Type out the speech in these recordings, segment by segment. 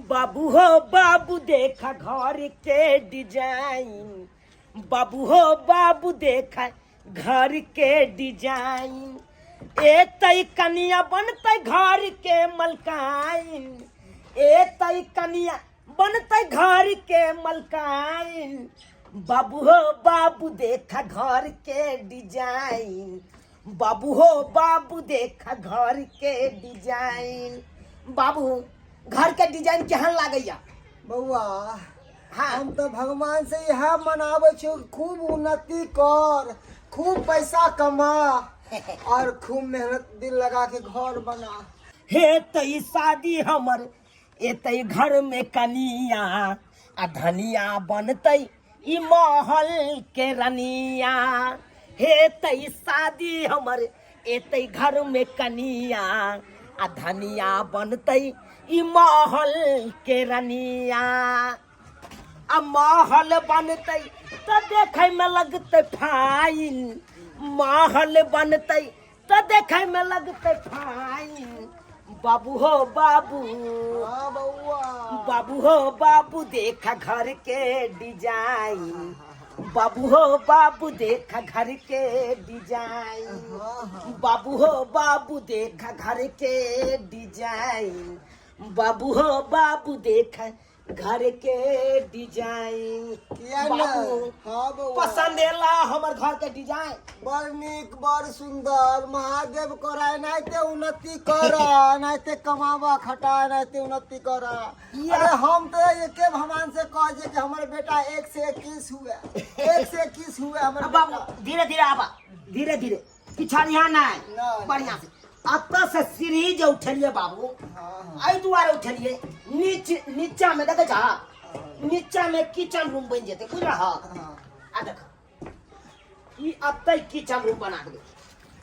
बाबू हो बाबू देखा घर के डिजाइन, बाबू हो बाबू देखा घर के डिजाइन। ए तई कनिया बनतै घर के मलकाइन, ए तई कनिया बनतै घर के मलकाइन। बाबू हो बाबू देखा घर के डिजाइन, बाबू हो बाबू देखा घर के डिजाइन। बाबू घर के डिजाइन केहन लागैया? बौआ, हाँ। हम तऽ भगवान से इएह मनाबै छी, खूब उन्नति कर, खूब पैसा कमा और खूब मेहनत दिल लगा के घर बना। हे तई शादी हमर एतै घर में कनिया, आ धनिया बनतै ई महल के रनिया। हे तई शादी हमर एतै घर में कनिया, आ धनिया बनतै ई महल के रनिया। आ महल बनतै तऽ देखै में लगतै फाइन, महल बनतै तऽ देखै में लगतै फाइन। बाबू हो बाबू, हाँ बउआ, बाबू हो बाबू देखा घर के डिजाइन, बाबू हो बाबू देखा घर के डिजाइन, बाबू हो बाबू देखा घर के डिजाइन, बाबू हो बाबू देखा घर के डिजाइन। किया ने? बाबू, हाँ बउआ। पसंद एला हमर घर के डिजाइन? बड़ नीक, बड़ सुंदर। महादेव करा एनाहिते उन्नति कर, एनाहिते कमावा खटा, एनाहिते उन्नति कर। अरे हम तो एके भगवान से कह जे कि हमर बेटा 1 से 21 हुए, 1 से 21 हुए हमर अब बाबू बेटा। धीरे धीरे आबा, धीरे धीरे, पिछाड़िया नहीं, ना। बढ़िया से। अतः से सीढ़ी जे उठलिए बाबू, हाँ, एहि दुआरे उठलिए, नीच नीचा में देखे छा, नीचा में किचन रूम बन जेते, बुझल? हाँ। आ देख, ई अतः किचन रूम बना देबै,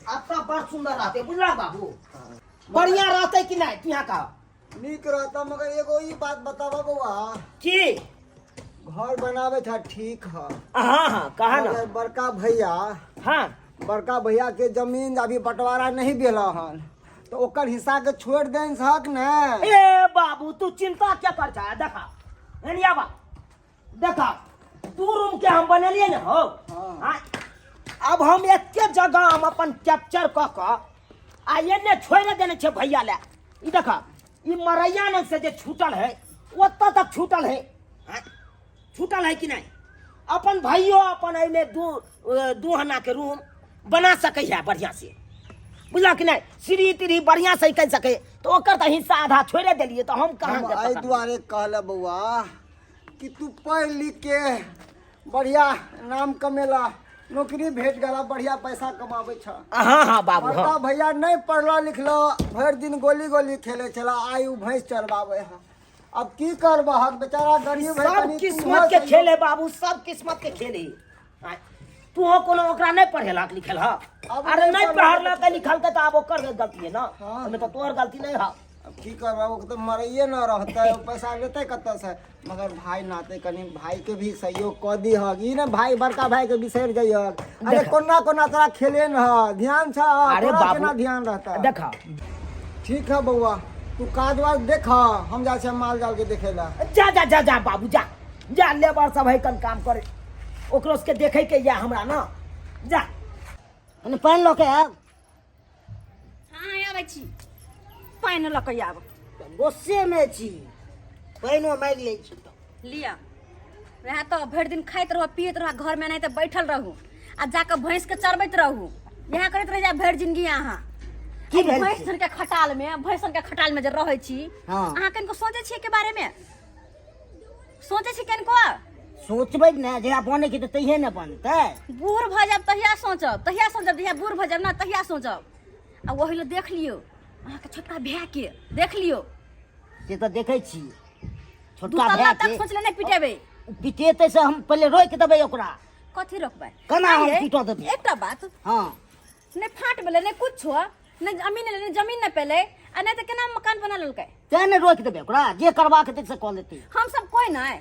अतः बड़ सुंदर रहते, बुझल बाबू? हाँ। बढ़िया रहते कि नहीं, तू यहाँ कह। नीक रहता, मगर एगो ई बात बताबा बउआ। की? घर बनावे था ठीक है। हाँ हाँ, कहा ना। मगर बड़का भैया, हाँ, बड़का भैया के जमीन अभी बंटवारा नहीं भेल हन, तो ओकर हिस्सा के छोड़ देन हक ने? ए बाबू, तू चिंता क्या कर जा, देखा एनिया बा, देखा दू रूम के हम बनेलिए ने हो। हाँ। हाँ, अब हम एके जगह हम अपन कैप्चर क क आ एने छोड़ि देने छै भैया ले। ई देखा, ई मरैया ने से जे छूटल है ओतऽ तक छूटल है। हाँ, छूटल है कि नहीं? अपन भाइयो अपन एहिमे दू हना के रूम बना सकै है बढ़िया से, बुझल कि नहीं? सीढ़ी तीढ़ी बढ़िया से कर सके, तो ओकर तऽ हिस्सा आधा छोड़े देलिए, तो हम कहाँ हम के एहि पकड़बै? दुआरे कहले बौआ कि तू पढ़ लिख के बढ़िया नाम कमेला, नौकरी भेट गेला, बढ़िया पैसा कमाबै छ। हाँ हाँ बाबू, हाँ। बड़का भैया नहीं पढ़ला लिखला, भरि दिन गोली गोली खेले छला, आइ उ भैंस चरबाबै है। अब की करबहक, बेचारा गरीब है। सब कनी किस्मत के तूहो खेल है बाबू, सब किस्मत के खेल है। आय, तू कोनो ओकरा नहीं पढ़ेलक लिखेलक? अब अरे नहीं नहीं पढ़लक। पढ़लक लिखलक तऽ आब ओकर गलती है ना। हाँ। ओहिमे तऽ तोहर गलती नहीं है। अब की करबह, ओ तऽ मरैये न रहतै, ओ पैसा लेतै कतऽसँ? मगर भाई नाते कनी भाई के भी सहयोग कऽ दिहक, ई ने भाई बड़का भाई के बिसरि जइहक। अरे देख। कोना कोना तोरा खेले न ह, ध्यान छ? अरे तोरा बाबू, केना ध्यान रहता? देखा। ठीक है बौआ, तू काज वाज देख, हम जाइ छियै माल जाल के देखे ला। जा जा जा जा बाबू, जा जा, लेबर सब है कन काम करे, ओकरो सबके देखे के या हमरा ना, जा। कनि पानि लऽ के आयब। हाँ, आबै छी, पानि लऽ कऽ आब। गुस्सेमे छी, पानिओ मागि लै छी तऽ। लिअ, वएह तऽ भरि दिन खाइत रहू, पियैत रहू, घरमे एनाहिते बैठल रहू आ जाकऽ भैंसके चरबैत रहू, इएह करैत रहि जायब भरि जिंदगी अहाँ। की भेल भैंस छै? सन के खटाल में, भैंसन के खटाल में जे रहै छी, हाँ। अहाँ कनिको सोचै छियै के बारे में? सोचै छी कनिको? सोचबै ने, जहिया बनै छै तऽ तहिये ने बनतै। बूढ़ भऽ जायब तहिया सोचब, तहिया सोचब, जहिया बूढ़ भऽ जायब ने तहिया सोचब। आ ओहि लए देख लियौ अहाँके छोटका भाय के, देख लियौ। से तऽ देखै छी दू छोटका तल्ला भाय तक के। सोचले नहि पिटेबै। पिटेतै से हम पहिले रोकि देबै ओकरा। कथी रोकबै? केना हम आँय यै, पीटऽ देबै? एकटा बात। हाँ। नहि फाट भेलै, नहि कुछो, नहि जमीन एलै, नहि जमीन नहि पेलै, आ नहि तऽ केना मकान बना लेलकै? तें ने रोकि देबै ओकरा, जे करबाक हेतै से कऽ लेतै। हम सब कोइ नहि,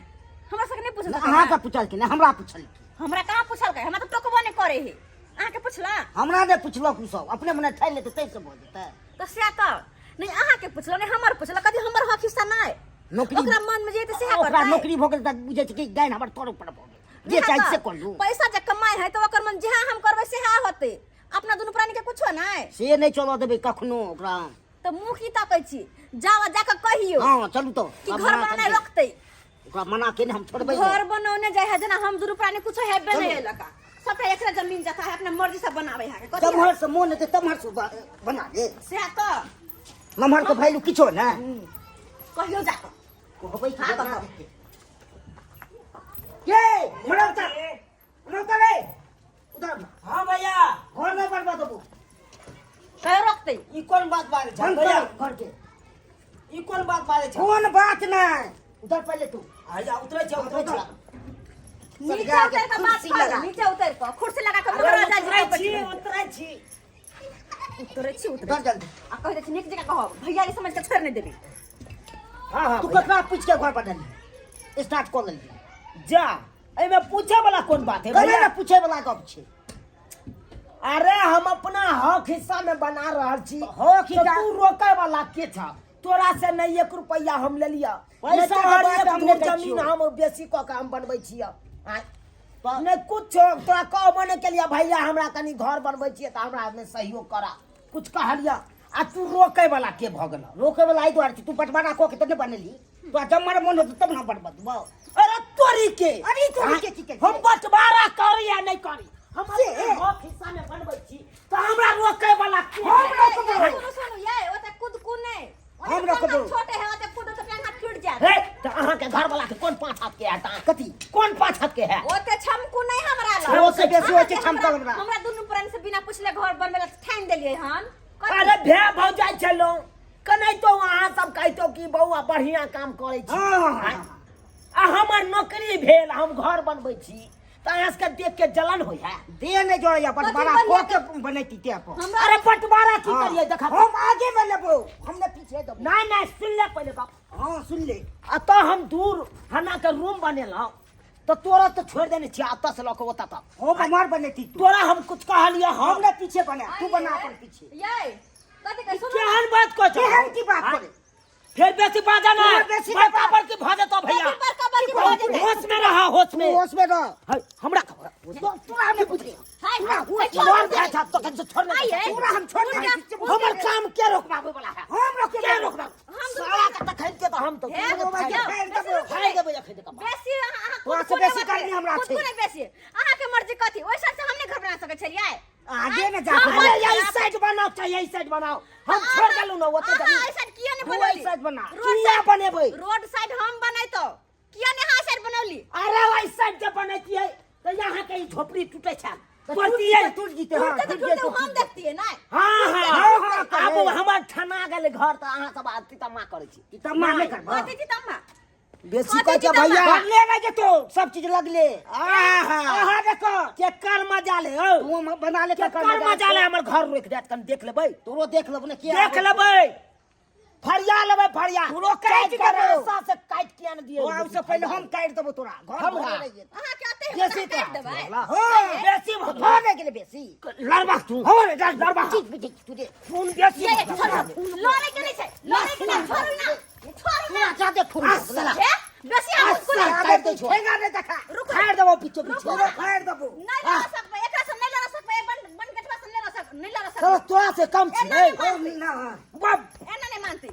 हमरा सबके नहि पूछलकै। अहाँके पुछलखिन, हमरा पुछलखिन। हमरा कहाँ पुछलकै? हमरा तऽ टोकबो नहि करै है। अहाँके पुछला? हमरा नहि पुछलक, ओ सब अपने मने ठानि लेतै, ताहिसँ भऽ जेतै। तऽ सएह तऽ नहि अहाँके पुछलक, नहि हमर पुछलक, कथी हमर हक हिस्सा नहि? नौकरी ओकरा मन में जे हेतै सेहे ओकरा करतै। नौकरी भऽ गेल तऽ बुझै छै कि गायन हमर तोर ऊपर भऽ गेल, जे नहि चाही तऽ से कऽ लू। पैसा जे कमाइ है तऽ ओकर मन जेहा हम करबै सेहा होतै, अपना दुनू प्राणी के कुछो नहि। से नहि चलऽ देबै कखनो ओकरा। तऽ मुँह की तकै छी? जाओ आ जाकऽ कहियौ। हँ, चलू तऽ। कि आब घर मना बनौनाइ कऽ रोकतै। ओकरा मना के हम छोड़बै नहि। घर बनौने जाइ है जेना हम दुनू प्राणी कुछो हेबे चलू। नहि लका, सबटा एकरा जमीन जथा है, अपना मर्जी से बनाबै है। कथी तम्हर से मोन हेतै तम्हर से बना ले। सेहा तऽ। नमहर के वैल्यू किछो ने। कहियो जाकऽ कहबै कि हाँ, बना कहब। देतै। ये मनौता मनौता रे उधर। हाँ भैया। घर नहीं बनवा देबो। कहियो रोकतै। ई कोन बात बाजै छै बंद भैया? कर घर के। ई कोन बात बाजै छै? कोन बात नहीं, उधर पहले तू। आजा, उतरै छै, उतरै छै। नीचे सरिया के उतर के बात कुर्सी कर, लगा। नीचे उतर के कुर्सी लगा के अरे महाराजा जी उतरै के छी, बैठबै। उतरै छी। उतरै छी, उतरै उधर छी। जल्दी। आ कहि दै छी नीक जकाँ कहब, भैया ई समझ के छोड़ि नहि देबी। हाँ हाँ तू भैया। ककरा पूछ के घर बनली स्टार्ट कऽ लेली? जा, एहिमे पूछे वाला कोन बात है कहे भैया? ने पूछे वाला गप छै। अरे हम अपना हक हिस्सा में बना रहल छी। हक तो हिस्सा- तू रोके वाला के छ? तोरा से नहीं एक रुपया हम लेलिया, पैसा नहीं के तोहर बात एक हम धूर नहीं दै जमीन छियौ। हम बेसी कऽ के हम बनबै छियै। आँय? नहि कुछ तोरा कहबो नहि केलियै भैया हमरा कनि घर बनबै छियै तऽ हमरा मे सहयोग करा, कुछ कहलियै आ तू रोके वाला के भऽ गेल? रोके वाला एहि दुआरे छै, तू बंटवारा कऽ के तऽ नहि बनेली, तोरा जब मरे मोन हेतौ तब ने बनबऽ देबौ। अरे तोरी के। अरे तोरी के की केलकै? हम बंटवारा करी या नहि करी, हम से? अपने हक हिस्सा मे बनबै छी तऽ हमरा रोके वाला के? हम रोकबौ। सुनू सुनू, ये ओते कूद कूद नहि। हम रोकबौ। छोटे है, ओते कूद तऽ हाथ टूट जायत। हे, तऽ अहाँके घर वाला के कोन पाँच हाथ के है? तऽ कथी? कोन पाँच हाथ के है? ओते छमकू नहि हमरा लग। ओते बेसी होइ छै छमकल हमरा। हमरा दुनू प्राणी से बिना पुछले घर बनबै लए ठानि देलियै हन। कथी? अरे भे भौजाइ छलहुँ कनाहितो अहाँ सब कहितो कि बौआ बढ़िया काम करै छी। हाँ, हाँ, हाँ। आ हमर नौकरी भेल, हम घर बनबै छी तऽ अहाँ सबके देख के जलन होइ है। देह नहि जोड़ैया, बंटवारा कथी कऽ के बनैती ते पर। हमरा अरे बंटवारा की हाँ। करियै? देखा, हम आगे में लेबो, हम ने पीछे देबो। नहीं नहीं, सुन ले पहिले गप। हाँ, सुन ले। अतः हम दूर हना के रूम बनेलहुँ तऽ तोरा तऽ छोड़ि देने छियै अतः से लऽ के ओतऽ तक। हम हमार बनैती तू। तोरा हम कुछ कहलियै? हम हम ने पीछे बना, तू बना अपन पीछे। ये कथी कहै? सुनू। केहन बात कहै छौ? केहन की बात करे? फेर बेसी बाजा ना, तोहर बेसी बड़का बात। बड़की भऽ जेतौ भैया। कथी बड़का बड़की भऽ जेतै? होश में रहा, होश में। तू होश में रह। है, हमरा खबर। तोरा हम नहीं पूछली। हाय, तोरा हाय, होश छोड़ छोड़ दे। दे, अच्छा, तो कहीं से छोड़ दे। आइए। तोरा हम छोड़ उड़ दे। जा, हमर काम के रोकबाबे वाला है? हम रोके के रोकबाबे? हम दुनू साला के तखन के तऽ हम तऽ हे, फाड़ि यौ, देबै। बेसी रुकू फाड़ि नहि। देबै अखन के कपार। बेसी अहाँ तोरा खुद से को बेसी नहि गर्मी हमरा खुद छै। को नहि बेसी। अहाँके मर्जी कथी? ओहि साइड से हम नहि घर बना सकै छलियै। आगे ने जा। अरे यही साइड बनाओ चाहे यही साइड बनाओ, हम छोड़ देलहुँ ना ओते अहाँ जमीन। एहि साइड किया नहि तू एहि बनौली? साइड बना। रोड किया साइड बनेबै? रोड साइड हम बनैतो, किया नहि अहाँ साइड बनौली? अरे ओहि साइड जे बनैतियै तऽ यहाँ के ई झोपड़ी टूटे छल। तऽ टूटतियै। टूट जीते, हाँ, टूटते तऽ टूट टूटते, जेतै, हम देखतियै नहि। हाँ हाँ हाँ, हाँ, आब कहे। हमर ठना गेल घर तऽ अहाँ सब आब तमा करै छी। तमा नहि करबह। कथी छी तम्मा? बेसी कथी कहै छै छी तमा? भैया। लगले नहि जेतौ, सब चीज लगले। आहा। आहा देखो। केकर मजा ले हौ? तू हम बना ले। केकर मजा ले हमर घर रोकि देत? कनि देख लेबै। तोरो देख लेबो ने किया। देख लेबै, फरिया लेबै, फरिया। तोरो काटि काटि के देबौ। रास्ता से काटि किया ने दियै? तोरा उससे पहले हम काटि देबो तोरा घर। हमरा? भरे नहि जेतौ। अहाँ के अते बेसी हिम्मत काटि देबै? हाँ, बेसी भऽ भऽ नहि गेलै बेसी। लड़बाक तू हो रे, लड़बाक चीज बुझै छी तू रे। खून बेसी। ये ये छोड़ू, लड़ै के नहि छै, लड़ै के नहि, छोड़ू ना, छोड़ू ना। तोरा जादे खून आ भऽ गेलै। साला। हे, बेसी अहाँ आ कुदकू नहि। साला। काटि दै छौ। ठेंगा नहि देखा। रुकू। फाड़ि देबौ पीछे पीछे। रुकू। तोरो फाड़ि देबो। नहि लड़ सकबै एकरा से, नहि लड़ सकबै, बन बन गठवा से नहि लड़ सक, नहि लड़ साला सकबै। तोरा से कम छी? एना नहि रे मानतै। ना। बाप। एना नहि मानतै।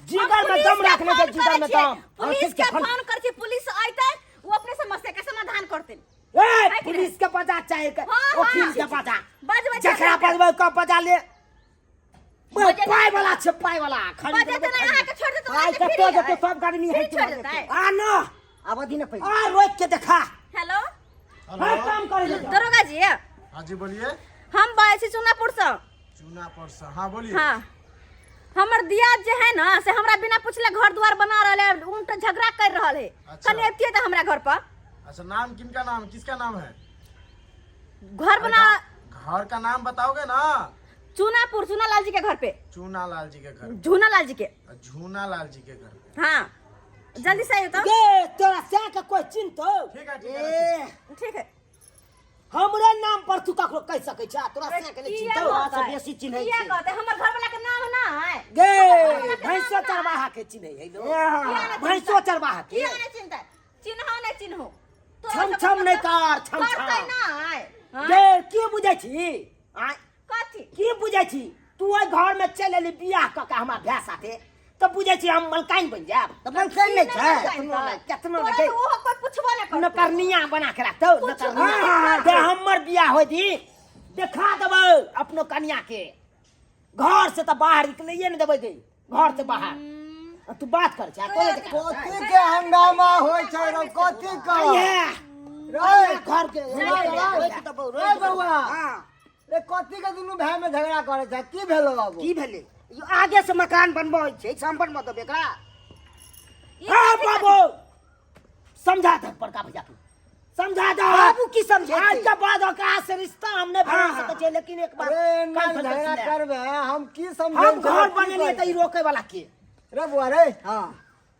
जिगर हम में दम पुलिस के रखने छै, फोन जिगर करै में छियै। दम। पुलिस के फोन करै छियै, पुलिस अयतै, ओ अपने समस्या के समाधान करतै। ए है कि पुलिस के बजा चाहे के हाँ, वकील हाँ। के बजा। बजबै छै। जकरा बजबै क बजा ले। बजे पाय वाला छै, पाय वाला खरीद बजेतै लेबै, नहि, खरीद। अहाँके छोड़ि देतै, आइ अहाँके कतौ फ्री जेतौ है। सब गर्मी फ्री है। छोड़ि देतै। आ न आब दी ने पहिले। आ रोक के देखा। हेलो। हर काम करे ले जाओ। दरोगा जी। हाँ जी, बोलिए। हम बाजै छी चूनापुर से। चूनापुर से, हाँ बोलिए। हाँ, हमर दियाद जे है ना से हमरा बिना पूछले घर द्वार बना रहल है, उनटा झगड़ा कर रहल है। अच्छा। कनि अबितियै तऽ हमरा घर पर। अच्छा, नाम किनका नाम, किसका नाम है? घर बना घर का नाम बताओगे ना? चूनापुर, चूनालाल जी के घर पे। चूना लाल जी के घर? झूनालाल जी के। झूना लाल जी के घर पे। हाँ, जल्दी से आइयो तो। ये तोरा से के कोई चिंता? ठीक है, ठीक है, रखिए। ए ठीक है। हमरे नाम पर तू ककरो कहि सकै छ तोरा से के नहीं किया चिन्हतौ कहतै? से बेसी चिन्है किया छै। कहतै हमर घर वाला के नाम ना है गे भैंसो चरवाहा के चिन्है है लो भैंसो चरवाहा के किया नहीं चिन्हतै चिन्हो नहीं चिन्हो तोरा छम सबके छम नहीं मतलब कर छम करतै छम नै हाँ? गे की बुझै छी आँय कथी की बुझै छी तू ओहि घर में चलि एली बियाह कऽ के हमरा भाय साथे तऽ बुझै छी हम मलकाइन बनि जायब तऽ मलकाइन नहि छै केतनो नहि केतनो तोरा नहि तऽ ओहो कोइ पुछबो नहि करतौ। नकरनिया बना के राखतौ नकरनिया दे हमर बियाह होय दी देखा देबै अपनो कनिया के घर से तऽ बाहर निकलैये नहि देबै गे घर से बाहर आ तू बात कर छै कोने देख कथी के हंगामा होइ छै रौ कथी के रे घर के रे बौआ रे कथी के दुनू भाई में झगड़ा करे छै की भेलो बाबू की भेलै ई आगे से मकान बनबै छै से हम बनबऽ देबै एकरा ई हाँ कथी बाबू समझा दे बड़का भैया के समझा दे बाबू की समझेतै? आज के बाद ओकरा से रिश्ता हमने बना हाँ, हाँ। सकै छियै लेकिन एक बात अरे ना कान खोल के झगड़ा सुन ले। करबे हम की समझे हम घर बनेलियै तऽ ई रोके वाला के रे बौआ रे हाँ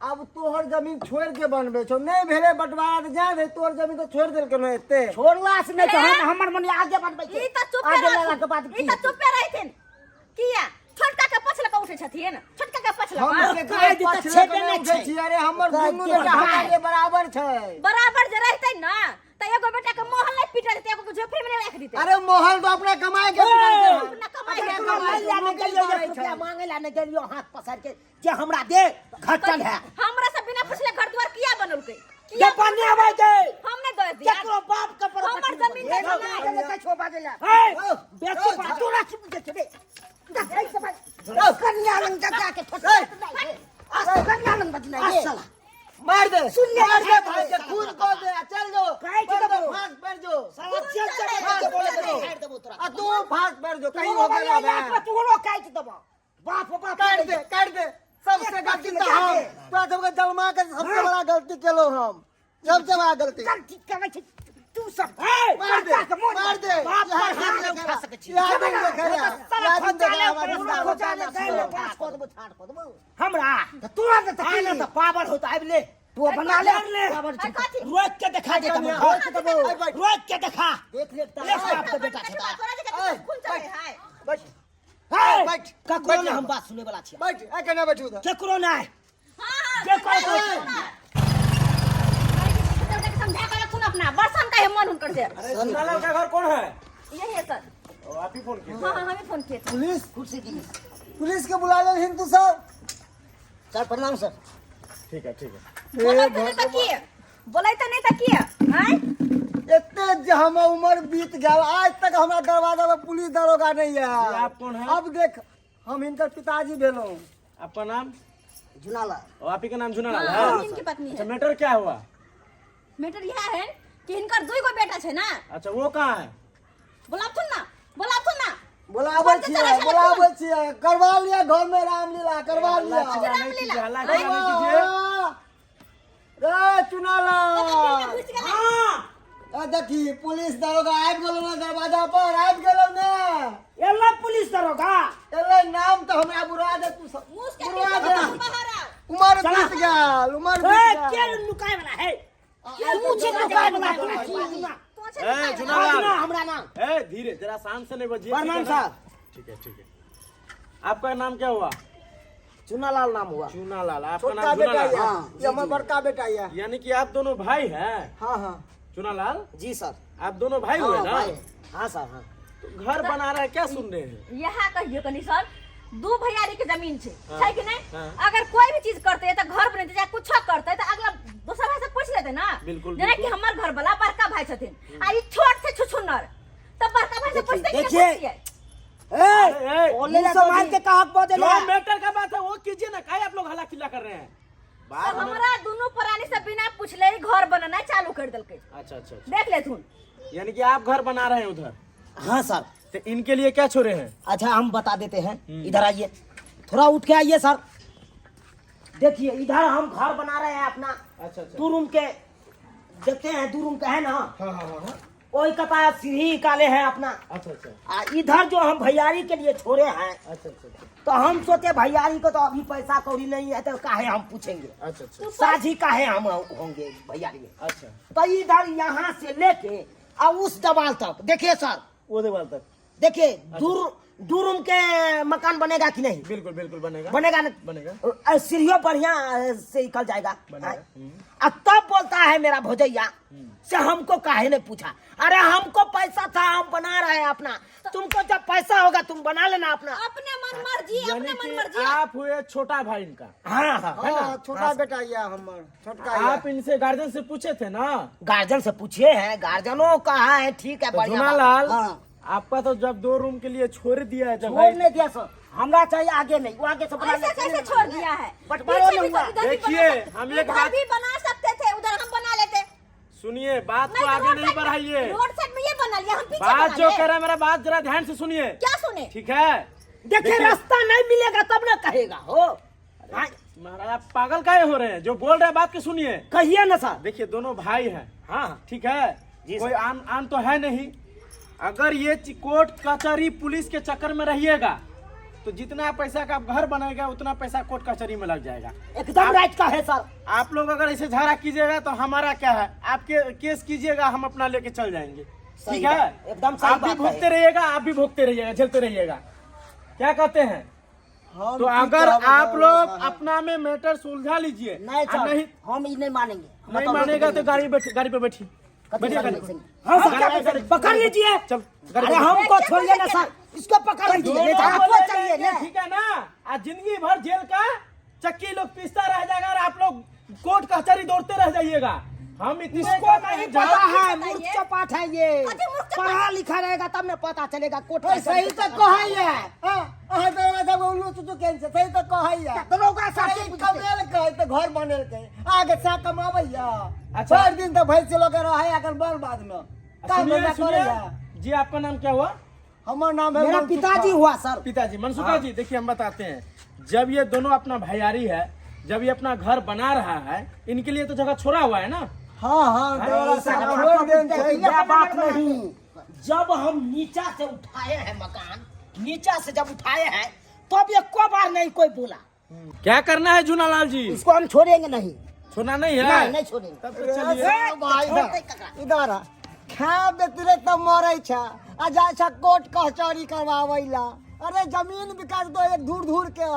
अब तोहर जमीन छोड़ के बनबे छौ नहीं भेले बंटवारा तऽ जाए दे तोहर जमीन तऽ छोड़ देलकै ने एते छोड़ला से नहि छै हम हमर मन आगे बनबै छै ई तऽ चुपे आगे लेला के बाद रहथुन की ई तऽ चुपे रहथिन किया छोटका के पछ लऽ कऽ उठै छथिन छोटका के पछ लऽ हम कऽ केकरो काज तऽ पछले छेबे के नहि नहि उठै छै। छी अरे हमर काज दुनू के बेटा हमरा भाय। लिए बराबर छै बराबर जे रहतै ने तऽ एगो बेटा के मोहल नहि पीटल जेतै एगो के झोपड़ी में नहि राखि दितै अरे मोहल तो अपना कमाए के पिटल छै। अपना कमाई के अपना ककरो कमाई लै के ला नहि नौकरी गेलियौ करै एक छै। रुपया मांगे ला नहि गेलियौ हाथ पसार के जे हमरा दे घटल है हमरा से बिना पूछले घर द्वार किया बनलकै जे किया बनेबै दे हम नहि दऽ दिया केकरो बाप के पर हमर जमीन ए, तऽ नहि नहि कहै छौ बाजै लए। ए बेटी ओ, तोरा की बुझै छै रे? देखै छै भाइ। कन्या लग जा जा के ठोस कन्या लग बजनाइ रे। साला मार दे सुन ले, मार दे मार भाई के खून को दे आ चल जो काहे के पर दे, देबो? फांस पर जो साला चल चल के बोले के छाड़ देबो तोरा आ तू फांस पर जो कहीं तोरो हो गेला बजनाइ बे। तोरो काटि देबो। बाप हो बाप काट दे काट दे सबसे एक गलती पत्ती तो में हम दे। तोरा सबके जलमा के सबसे बड़ा गलती केलो हम सबसे बड़ा गलती गलती करै छै तू सब ए, मार दे बच्चा के मोन मार दे बाप पर यहाँ हाथ दिन नहीं उठा देखा सकै छी। यहाँ दिन देखा साला यहाँ दिन खोजाले देखा ऊपर हमारा से खोजाले खोजाले गैल पास कऽ देबो छाड़ कऽ देबो हमरा तऽ तोरा तऽ आइ ने तऽ पावर होता आबि ले तू बना ले कर ले। पावर छै। कथी रोक के देखा दे तब रोक के देबो। रोक के देखा देख ले एक बाप के बेटा छै तोरा जे कते खून चलै है बैठ हे, बैठ, ककरो बैठ नहि हम बात सुनै वाला छियै बैठ ए कने बैठ उधर केकरो नहि हां हां जे करतौ। समझा के रखुन अपना बरसन का है मन हुनकर से अरे झूनालाल का घर कौन है यही है सर ओ, आप ही फोन किए हाँ हाँ हमें फोन किए थे पुलिस कुर्सी दी पुलिस के बुला ले हिंदू सर सर प्रणाम सर ठीक है ठीक है बोलै तऽ नहि तऽ किए बोलै तऽ नहि तऽ किए आँय एते जे हम उम्र बीत गेल आज तक हमरा दरवाजा पर पुलिस दरोगा नहीं आया आप कौन हैं? अब देख हम हिनकर पिताजी भेलहुँ आपका नाम जुनाला ओ, आप ही का नाम झूनालाल हाँ, है हम इनकी पत्नी अच्छा है मैटर क्या हुआ मैटर यह है कि हिनकर दुई गो बेटा छै ना अच्छा वो कहाँ है बोलाथुन ना बोलाथुन ना बोलाबै फोन से छियै चला चला बोलाबै छियै करवा लिया घर में रामलीला करवा लिया हल्ला रामलीला। नहीं कीजिए हल्ला चिल्ला नहीं कीजिए रे चुनाला घुसि गेलै हाँ आ देखी पुलिस दरोगा आबि गेलो ना दरवाजा पर आबि गेलो ने एला पुलिस दरोगा एलै नाम तऽ हमरा बुरा दे तू सब मुस के बुरा दे बाहर आओ उमर चला। बीत गेल उमर ए बीत के गेल नुकाय वाला है तू छै नुकाय वाला तू छी ना तो छै ए नुकाय वाला। झूनालाल ना हमरा नाम ए धीरे जरा शांत से नहीं बजिए प्रणाम ठीक है ना? साहब। ठीक है ठीक है आपका नाम क्या हुआ चुनालाल नाम हुआ चूनालाल आपका छोटका नाम बेटा चूनालाल ये हाँ, ये हमर बड़का बेटा ये यानी कि आप दोनों भाई हैं हाँ हाँ चूनालाल जी सर आप दोनों भाई हुए हाँ, ना भाई। हाँ सर हाँ तो घर बना रहा है क्या सुन रहे हैं यहाँ कहियो कनी सर दू भैयारी के जमीन छै हाँ, छै कि नहीं हाँ। अगर कोई भी चीज करते तऽ घर बनेते चाहे कुछो करते तऽ अगला दोसर भाई से पूछ लेते ना बिल्कुल, जेना कि बिल्कुल। हमर घर वाला बड़का भाई छथिन आ ई छोट छै छुछुन्नर तऽ बड़का भाई से पूछते कि नहीं देखिए। पूछतियै? ए ए, मुंह संभाल के कहा बोले जो मैटर का बात है वो कीजिए ना काहे आप लोग हल्ला चिल्ला कर रहे हैं तऽ बात में- हमरा दुनू प्राणी से बिना पूछले ही घर बनेनाइ चालू कर देलकै अच्छा अच्छा अच्छा देख लेथुन यानी कि आप घर बना रहे हैं उधर हाँ सर तो इनके लिए क्या छोड़े हैं अच्छा हम बता देते हैं इधर आइए थोड़ा उठ के आइए सर देखिए इधर हम घर बना रहे हैं अपना अच्छा अच्छा दो रूम के देखते हैं दो रूम का है ना हाँ हाँ हाँ हाँ वही कता सीढ़ी निकाले हैं अपना अच्छा अच्छा आ इधर जो हम भैयारी के लिए छोड़े हैं अच्छा अच्छा अच्छा तो हम सोचे भैयारी को तो अभी पैसा कौड़ी नहीं है तो काहे हम पूछेंगे अच्छा अच्छा साझी काहे हम होंगे भैयारी में अच्छा तो इधर यहाँ से लेके और उस दीवार तक। देखिए सर, वो दीवार तक। देखिए दूर दो रूम के मकान बनेगा कि नहीं? बिल्कुल बिल्कुल बनेगा। बनेगा ना? बनेगा। सीढ़ियों बढ़िया से निकल जाएगा। बनेगा। और तब बोलता है मेरा भौजैया से हमको काहे नहीं पूछा। अरे हमको पैसा था, हम बना रहे हैं अपना, तुमको जब पैसा होगा तुम बना लेना अपना। अपने मन मर्जी, यानी अपने मन कि मर्जी। आप हुए छोटा भाई इनका। हाँ हाँ। है ना? हाँ, छोटा बेटा या हमर छोटका या। आप इनसे गार्जियन से पूछे थे ना? गार्जियन से पूछे हैं, गार्जियनों कहा है ठीक है तो बढ़िया झुना बात। लाल, हाँ। आपका तो जब 2 रूम के लिए छोड़ दिया है जब छोड़ भाई- नहीं दिया सर, हमरा चाहिए आगे नहीं, वो आगे से बना ऐसे ले। कैसे छोड़ दिया है? बंटवारा पीछे नहीं भी हुआ। तो इधर भी बना देखिए, सकते- हम एक उधर बात- भी बना सकते थे, उधर हम बना लेते। सुनिए बात नहीं को तो आगे रोड नहीं साइड में- बढ़ाइए। रोड साइड में ये बना लिया, हम पीछे बात बना जो ले। कह रहा है मेरा बात जरा ध्यान से सुनिए। क्या सुने? ठीक है, देखिए रास्ता नहीं मिलेगा तब ना कहेगा हो। हाँ, महाराज आप पागल काहे हो रहे हैं? जो बोल रहे हैं बात के सुनिए। कहिए ना सर। देखिए दोनों भाई हैं, हाँ ठीक है, जी कोई सर। आन आन तो है नहीं। अगर ये कोर्ट कचहरी पुलिस के चक्कर में रहिएगा तो जितना पैसा का आप घर बनाएगा उतना पैसा कोर्ट कचहरी में लग जाएगा। एकदम राइट का है सर। आप लोग अगर ऐसे झगड़ा कीजिएगा तो हमारा क्या है, आपके केस कीजिएगा, हम अपना लेके चल जाएंगे। सही ठीक है, बात, एकदम सही आप भी बात है। भोगते रहिएगा, आप भी भोगते रहिएगा, झेलते रहिएगा। क्या कहते हैं? हम तो की अगर कहब आप लोग साहब? अपना में मैटर सुलझा लीजिए। नहीं आ सर, नहीं हम ये नहीं मानेंगे। हम नहीं तो मानेगा तो गाड़ी बैठी, गाड़ी पे बैठी, कथी बैठिए गाड़ी गाड़ी में? पे। हाँ सर, गाड़ी पे, गाड़ी पे। पकड़ लीजिए। चल, गाड़ी अरे पे। हमको छोड़िए ना सर, इसको पकड़ लीजिए। दोनों नहीं तो को आपको ले चाहिए जाएंगे, ना। ठीक है ना? आज जिंदगी भर जेल का चक्की लोग पीसता रह जाएगा और आप लोग कोर्ट कचहरी दौड़ते रह जाइएगा। हम इतने इसको का नहीं नहीं पता है, बताइए। मूर्ख चपाट है ये। कथी मूर्ख चपाट? पढ़ा लिखा रहेगा तब ना पता चलेगा कोर्ट ओए, सही तो कहैया। हाँ, अहाँ दरोगा साहब उल्लू चुचू केन छै, सही तो कहैया। दरोगा साहब सही कमेलकै तऽ घर बनेलकै, आगे सा कमाबैया। अच्छा। भरि दिन तऽ भैंस लऽ के रहै अखन बड़ बादमे काम सुनिए धंधा सुनिए करैया। जी, आपका नाम क्या हुआ? हमर नाम है मेरा मनसुखा। पिताजी हुआ सर। पिताजी मनसुखा जी। देखिए हम बताते हैं, जब ये दोनों अपना भैयारी है, जब ये अपना घर बना रहा है, इनके लिए तो जगह छोड़ा हुआ है ना? हाँ हाँ, दरोगा साहब छोड़ देन छै। यह बात नहीं, जब हम नीचा से उठाए हैं मकान, नीचा से जब उठाए हैं तब एको बार नहीं कोई बोला। क्या करना है जूनालाल जी? इसको हम छोड़ेंगे नहीं। छोड़ना नहीं है? नहीं नहीं छोड़ेंगे। तब तो चलिए। ए, भाई छोड़ते ककरा। इधर आ। खा बेतरे तऽ मरै छै आ जाइ छै कोर्ट कचहरी करवाबै ला। अरे जमीन विकास दो एक धूर धूर के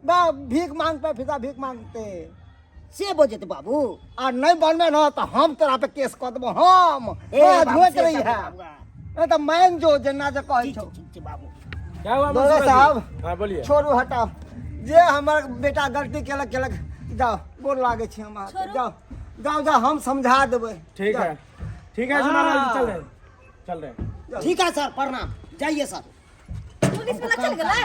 बा भीख मांगते फिर भीख मांगते से बोझे बाबू। आ नहीं बनबे न तऽ हम तोरा पे केस कऽ देबो। हम ए, बाबू, धोइत से रही सब है बाबू। नहीं तऽ मान जो जेना जे कहै ठीक छौ। ठीक ठीक बाबू। क्या हुआ दरोगा मनसुखा जी? साहब। हाँ बोलिए। छोड़ू हटाओ, जे हमर बेटा गलती केलक केलक, जाओ गोर लागै छी हम अहाँके। जाओ जाओ जाओ, हम समझा देबै। ठीक है ठीक है जूनालाल जी, चल रहे हैं, चल रहे हैं। ठीक है सर, प्रणाम, जाइए सर। पुलिस वाला चल गेलै।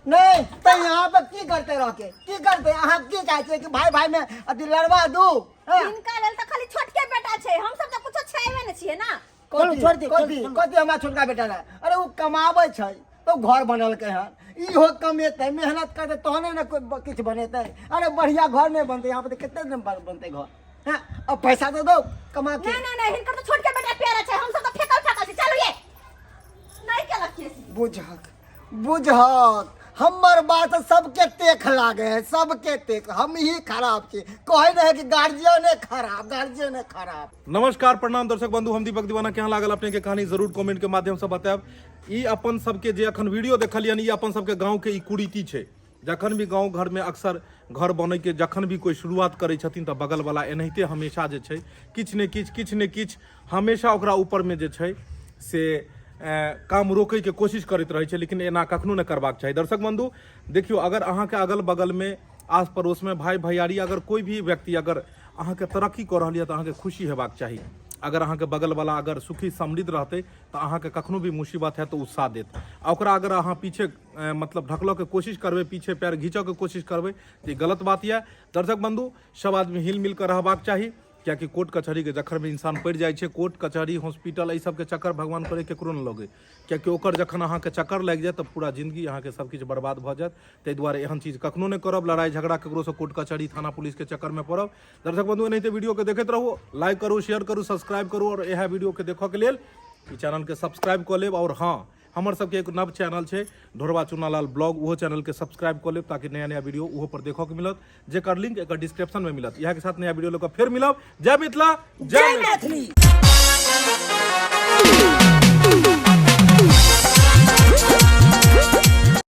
नहीं तो यहाँ पे की करते रह के की करते? अहाँ की चाहै छियै कि भाई भाई में अथी लड़वा दू? हाँ? हिनका लेल तऽ खाली छोटके बेटा छै, हम सब तऽ कुछो छैबे नहि छियै ना। चलू, छोड़ दे, कथी चलू। कथी हमरा छोटका बेटा रहे? अरे ओ कमाबै छै तो घर बनेलकै हन, इहो कमेतै मेहनत करतै तहने ने कोइ किछु बनेतै। अरे बढ़िया घर नहि बनतै यहाँ पे तऽ कते दिन बनतै घर? हाँ, अब पैसा तो दो कमा के। नहीं नहीं नहीं, हिनकर तऽ छोटके बेटा प्यारा छै, हम सब तऽ फेकल फेकल छी। चलू ये नहीं केलक केस। बुझक बुझक, हमर बात सबके टेक लागे है, सबके टेक। हम ही खराब छी, कहै रहे कि गार्जियने खराब, गार्जियने खराब। नमस्कार प्रणाम दर्शक बंधु, हम दीपक दीवाना। केहन लागल अपने के कहानी जरूर कमेंट के माध्यम से बतायब। ई अपन सबके जे अखन वीडियो देखलियन, ई अपन सबके गाँव के ई कुरीति छै। जखन भी गाँव घर में अक्सर घर बनै के जखन भी कोई शुरुआत करै छथिन तऽ बगल वाला एनाहिते हमेशा जे छै किछु ने किछु किछु ने किछु हमेशा ओकरा ऊपर में जे छै से काम रोकै के कोशिश करैत रहै छै, लेकिन एना कखनो नहि करबाक चाही। दर्शक बंधु देखियौ, अगर अहाँके अगल बगल में आस पड़ोस में भाई भैयारी अगर कोई भी व्यक्ति अगर अहाँके तरक्की कऽ रहल यऽ तऽ अहाँके खुशी हेबाक चाही। अगर अहाँके बगलवला अगर सुखी समृद्ध रहतै तऽ अहाँके कखनो भी मुसीबत हैत तऽ ओ साथ देत, आ ओकरा अगर अहाँ पीछे मतलब ढकलऽके कोशिश करबै, पीछे पैर घीचऽके कोशिश करबै तऽ ई गलत बात यऽ। दर्शक बंधु सब आदमी हिल मिल कऽ रहबाक चाही, कियाकि कोर्ट कचहरीके जखन भी इंसान पड़ि जाइ छै, कोर्ट कचहरी हॉस्पिटल एहि सबके चक्कर भगवान करे केकरो नहि लगै, कियाकि ओकर जखन अहाँके चक्कर लागि जायत तऽ पूरा जिंदगी अहाँके सब किछु बर्बाद भऽ जायत। ताहि दुआरे एहन चीज कखनो नहि करब, लड़ाइ झगड़ा ककरोसँ कोर्ट कचहरी थाना पुलिसके चक्करमे पड़ब। दर्शक बंधु एनाहिते वीडियोके देखैत रहू, लाइक करू, शेयर करू, सब्सक्राइब करू, आओर इएह वीडियोके देखऽके लेल ई चैनलके सब्सक्राइब कऽ लेब। आओर हँ, हमर सबके एक नव चैनल छै ढोरबा चुनालाल ब्लॉग, ओहो चैनलके सब्सक्राइब कऽ लेब ताकि नया नया वीडियो ओहो पर देखऽके मिलत, जेकर लिंक एकर डिस्क्रिप्शन में मिलत। इएह के साथ नया वीडियो लऽ कऽ फेर मिलब। जय मिथिला, जय जय मैथिली। मैथिली। Bye.